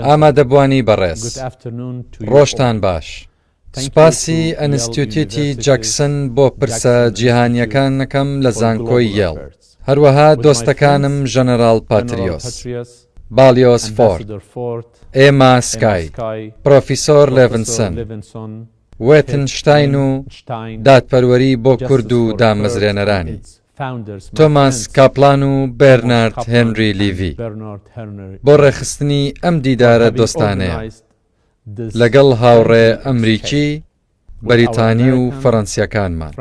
ئامادەبووانی بەڕێز، ڕۆژتان باش. سوپاسی ئەنستیتیوتی جەکسن بۆ پرسە جیهانییەکان ئەکەم لە زانکۆی یێڵ، هەروەها دۆستەکانم ژەنەراڵ پاتریۆس، باڵیۆز فۆرد، ئێما سکای، پرۆفیسۆر لێڤنسن، وێتنشتاین و دادپەروەری بۆ کورد و دامەزرێنەرانی. تۆماس کاپلان و بێرنارد هێنری لیڤی بۆ ڕێکخستنی ئەم دیدارە دۆستانەیە لەگەڵ هاوڕێ ئەمریکی، بەریتانی و فەرەنسییەکانمان.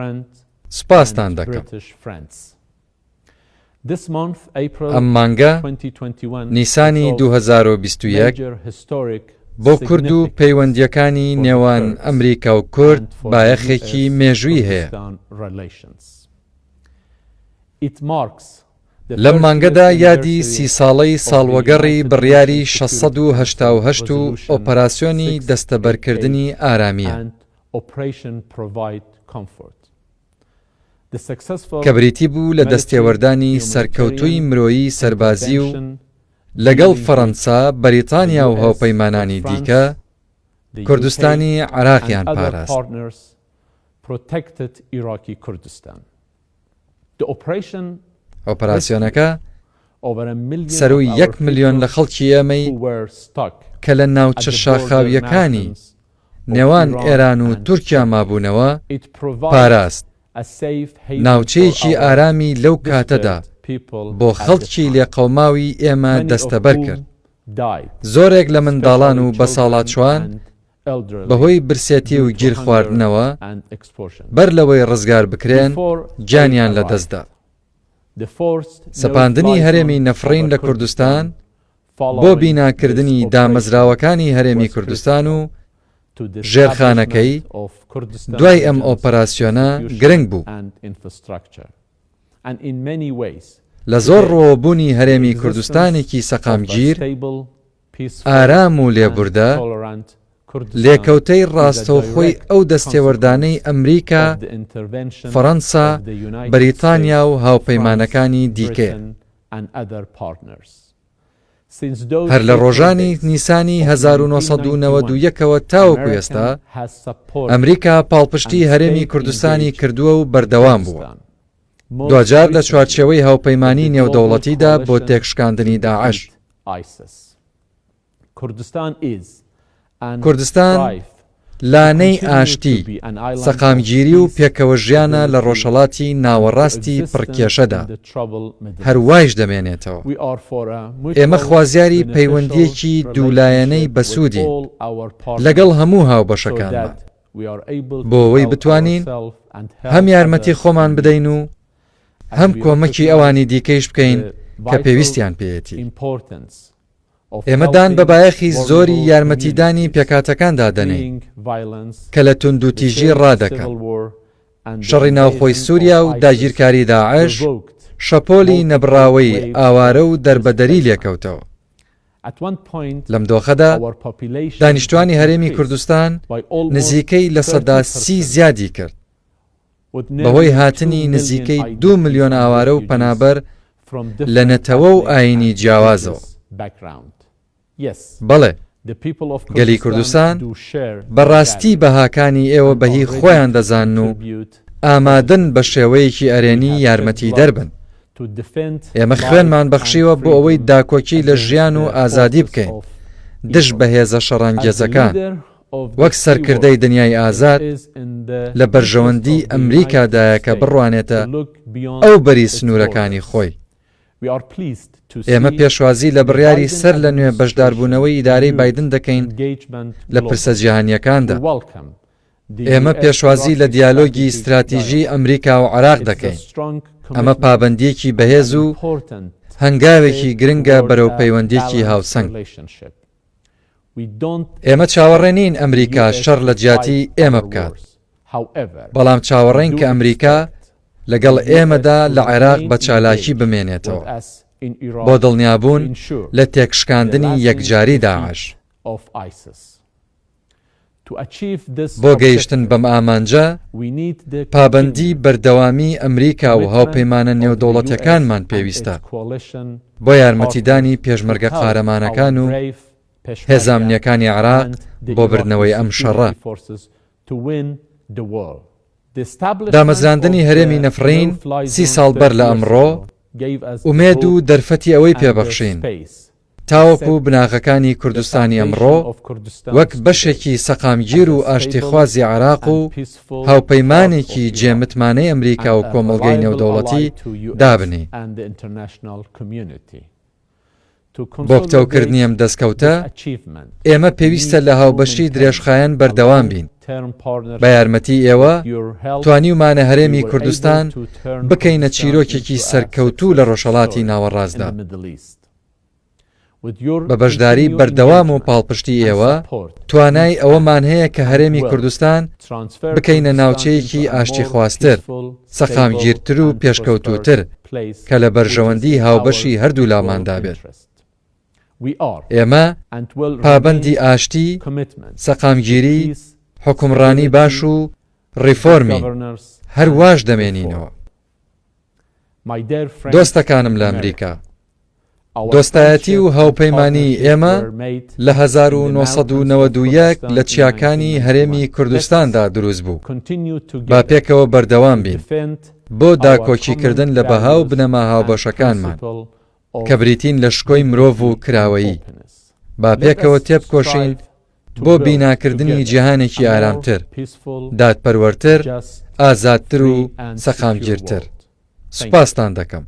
سوپاستان دەکەم. ئەم مانگە، نیسانی 2021، بۆ کورد و پەیوەندییەکانی نێوان ئەمریکا و کورد بایەخێکی مێژووی هەیە. لەم مانگەدا یادی سی ساڵەی ساڵوەگەڕی بڕیاری 688 و ئۆپەراسیۆنی دەستەبەرکردنی ئارامییە، کە بریتی بوو لە دەستێوەردانی سەرکەوتووی مرۆیی سەربازی و لەگەڵ فەڕەنسا، بەریتانیا و هاوپەیمانانی دیکە، کوردستانی عێراقیان پاراست. Protected Iraqi Kurdistan. The operation ئۆپەراسیۆنەکە سەرووی یەک ملیۆن لە خەڵکی ئێمەی کە لە ناوچە شاخاوییەکانی نێوان ئێران و تورکیا مابوونەوە پاراست، ناوچەیەکی ئارامی لەو کاتەدا بۆ خەڵکی لێقەوماوی ئێمە دەستەبەر کرد، زۆرێک لە منداڵان و بەساڵاچوان بەهۆی برسێتی و گیرخواردنەوە بەر لەوەی ڕزگار بکرێن گیانیان لەدەستدا. سەپاندنی هەرێمی نەفڕین لە کوردستان بۆ بیناکردنی دامەزراوەکانی هەرێمی کوردستان و ژێرخانەکەی دوای ئەم ئۆپەراسیۆنە گرنگ بوو. لە زۆر ڕووەوە بوونی هەرێمی کوردستانێکی سەقامگیر، ئارام و لێبوردە، لێکەوتەی ڕاستەوخۆی ئەو دەستێوەردانەی ئەمریکا، فەڕەنسا، بەریتانیا و هاوپەیمانەکانی دیکەیە. هەر لە ڕۆژانی نیسانی 1991 ەوە تاوەکو ئێستا، ئەمریکا پاڵپشتی هەرێمی کوردستانی کردووە و بەردەوام بووە. دواجار لە چوارچێوەی هاوپەیمانیی نێودەوڵەتیدا بۆ تێکشکاندنی داعش. کوردستان لانەی ئاشتی، سەقامگیری و پێکەوەژیانە لە ڕۆژهەڵاتی ناوەڕاستی پڕکێشەدا، هەر وایش دەمێنێتەوە. ئێمە خوازیاری پەیوەندییەکی دوولایەنەی بەسوودین لەگەڵ هەموو هاوبەشەکانمان. بۆ ئەوەی بتوانین هەم یارمەتی خۆمان بدەین و هەم کۆمەکی ئەوانی دیکەیش بکەین کە پێویستیان پێیەتی. ئێمە دان بە بایەخی زۆری یارمەتیدانی پێکهاتەکاندا دەنێین کە لە توندوتیژی ڕادەکەن. شەڕی ناوخۆی سووریا و داگیرکاری داعش شەپۆلی نەبڕاوەی ئاوارە و دەربەدەری لێکەوتەوە. لەم دۆخەدا دانیشتوانی هەرێمی کوردستان نزیکەی 30% زیادی کرد بەهۆی هاتنی نزیکەی دو ملیۆن ئاوارە و پەنابەر لە نەتەوە و ئایینی جیاوازەوە. بەڵێ، گەلی کوردستان بە ڕاستی بەهاکانی ئێوە بە هی خۆیان دەزانن و ئامادەن بە شێوەیەکی ئەرێنی یارمەتیدەر بن. ئێمە خوێنمان بەخشیوە بۆ ئەوەی داکۆکی لە ژیان و ئازادی بکەین دژ بە هێزە شەڕانگێزەکان. وەک سەرکردەی دنیای ئازاد لە بەرژەوەندی ئەمریکادایە کە بڕوانێتە ئەو بەری سنوورەکانی خۆی. ئێمە پێشوازی لە بڕیاری سەر لە نوێ بەشداربوونەوەی ئیدارەی بایدن دەکەین لە پرسە جیهانییەکاندا. ئێمە پێشوازی لە دیالۆگی ستراتیژی ئەمریکا و عێراق دەکەین. ئەمە پابەندییەکی بەهێز و هەنگاوێکی گرنگە بەرەو پەیوەندییەکی هاوسەنگ. ئێمە چاوەڕێ نین ئەمریکا شەڕ لە جیاتی ئێمە بکات، بەڵام چاوەڕێین کە ئەمریکا لەگەڵ ئێمەدا لە عێراق بە چالاکی بمێنێتەوە بۆ دڵنیابوون لە تێکشکاندنی یەکجاری داعش. بۆ گەیشتن بەم ئامانجە، پابەندی بەردەوامی ئەمریکا و هاوپەیمانە نێودەوڵەتیەکانمان پێویستە بۆ یارمەتیدانی پێشمەرگە قارەمانەکان و هێزە ئەمنیەکانی عێراق بۆ بردنەوەی ئەم شەڕە. دامەزراندنی هەرێمی نەفڕین سی ساڵ بەر لە ئەمڕۆ، ئومێد و دەرفەتی ئەوەی پێبەخشین تاوەکو بناغەکانی کوردستانی ئەمڕۆ وەک بەشێکی سەقامگیر و ئاشتیخوازی عێراق و هاوپەیمانێکی جێ متمانەی ئەمریکا و کۆمەڵگەی نێودەوڵەتی دابنێین. بۆ پتەوکردنی ئەم دەستکەوتە، ئێمە پێویستە لە هاوبەشی درێژخایەن بەردەوام بین. بە یارمەتی ئێوە توانیومانە هەرێمی کوردستان بکەینە چیرۆکێکی سەرکەوتوو لە ڕۆژهەڵاتی ناوەڕاستدا. بە بەشداری بەردەوام و پاڵپشتی ئێوە، توانای ئەوەمان هەیە کە هەرێمی کوردستان بکەینە ناوچەیەکی ئاشتیخوازتر، سەقامگیرتر و پێشکەوتووتر کە لە بەرژەوەندی هاوبەشی هەردوولاماندا بێت. ئێمە پابەندی ئاشتی، سەقامگیری، حوکمڕانی باش و ڕیفۆرمین، هەر واش دەمێنینەوە. دۆستەکانم لە ئەمریکا، دۆستایەتی و هاوپەیمانیی ئێمە لە 1991 لە چیاکانی هەرێمی کوردستاندا دروست بوو. با پێکەوە بەردەوام بین بۆ داکۆکیکردن لە بەها و بنەما هاوبەشەکانمان کە بریتین لە شکۆی مرۆڤ و کراوەیی. با پێکەوە تێبکۆشین بۆ بیناکردنی جیهانێکی ئارامتر، دادپەروەرتر، ئازادتر و سەقامگیرتر. سوپاستان دەکەم.